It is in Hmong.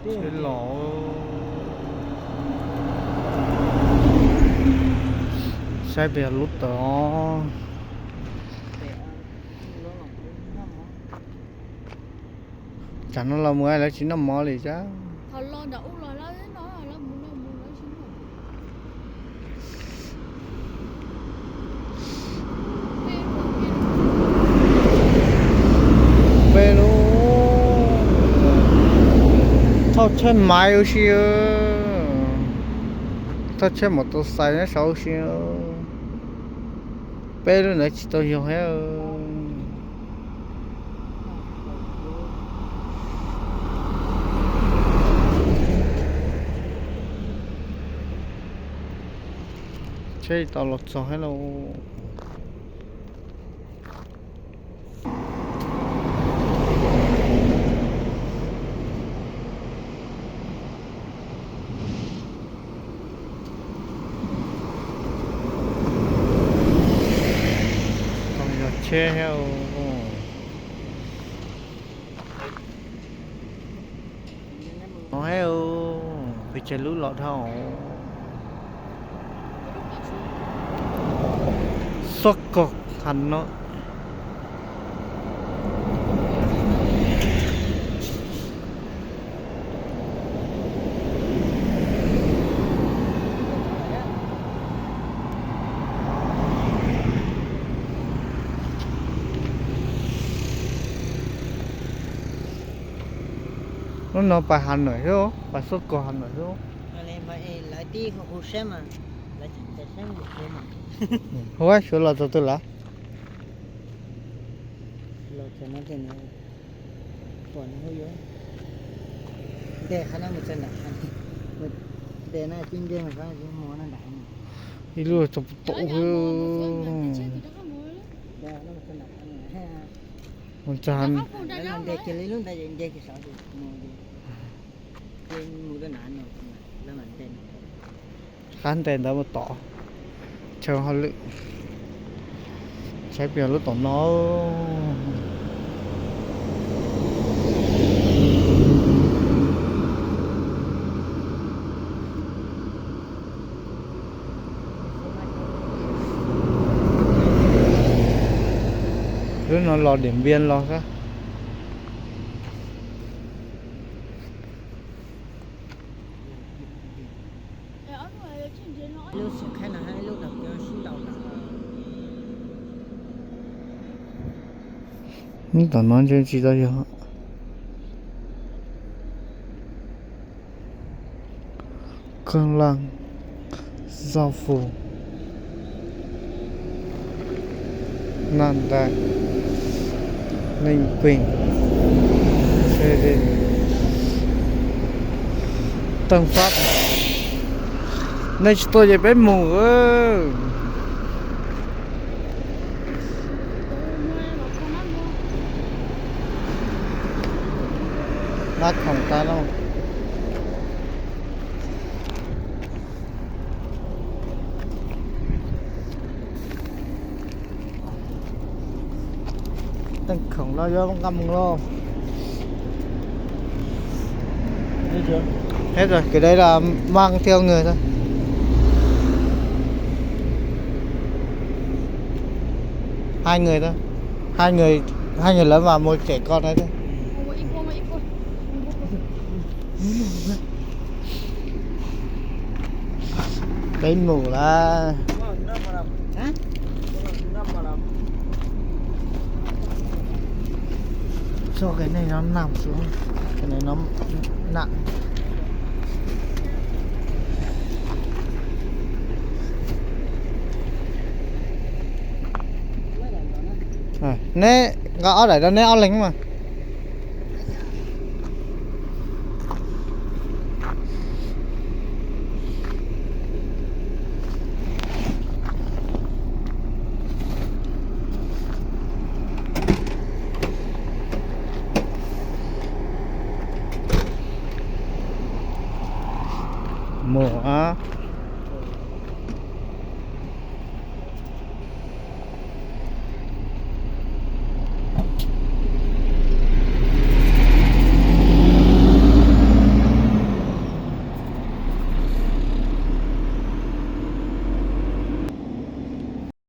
Tsheb los, saib pem lub tawm os. Tsam no los mus lawv tsis noj mov li thiab. Peb lub thauj tsheb maiv ua si, thauj tsheb mos tau xais nyob saud ua si. Peb lub ntawd tsis tau yog thiab. Tsheb tau los txog thiab lauj. Yog tsheb thiab. Ov, pes tsawg lub los dhau. Xub kog Has Nois. Lub no pais Has Nois xwb, pais xub kog Has Nois xwb. Lawv tib hu hu seb mas, lawv tseem ncaim saib mus tsev mas. Hu, Suav los txog twg lawm? Los txog no, pom nws hu yuav ntes qhov no mus txog nram, ntes no cia nce mus mus no nram. Ib lub txog tom. Mus txog, ntes kiag li lub ntawd nce kiag saud mus. Qab ntes ntawd mus tom, chaw hauj lwm, saib pem lub tom no. Lub no los Diam Npiam los xwb. Tom no ntshe tsis tau yog. Koj laj zoj fu na ntais neej kuj Teej Fab, nej tsis tuaj ces peb mus. Nqa khoom tas lauj. Teej khoom no yuav nqa mus lauj. Hết rồi, cái đấy là mang theo người thôi. Hai người thôi. Hai người, hai người lớn và một trẻ con đấy thôi. Peb mus lawm. Cho cái này nó nằm xuống. Cái này nó nặng. Neb nqa ob daim rau neb ob leeg mas. Mus a.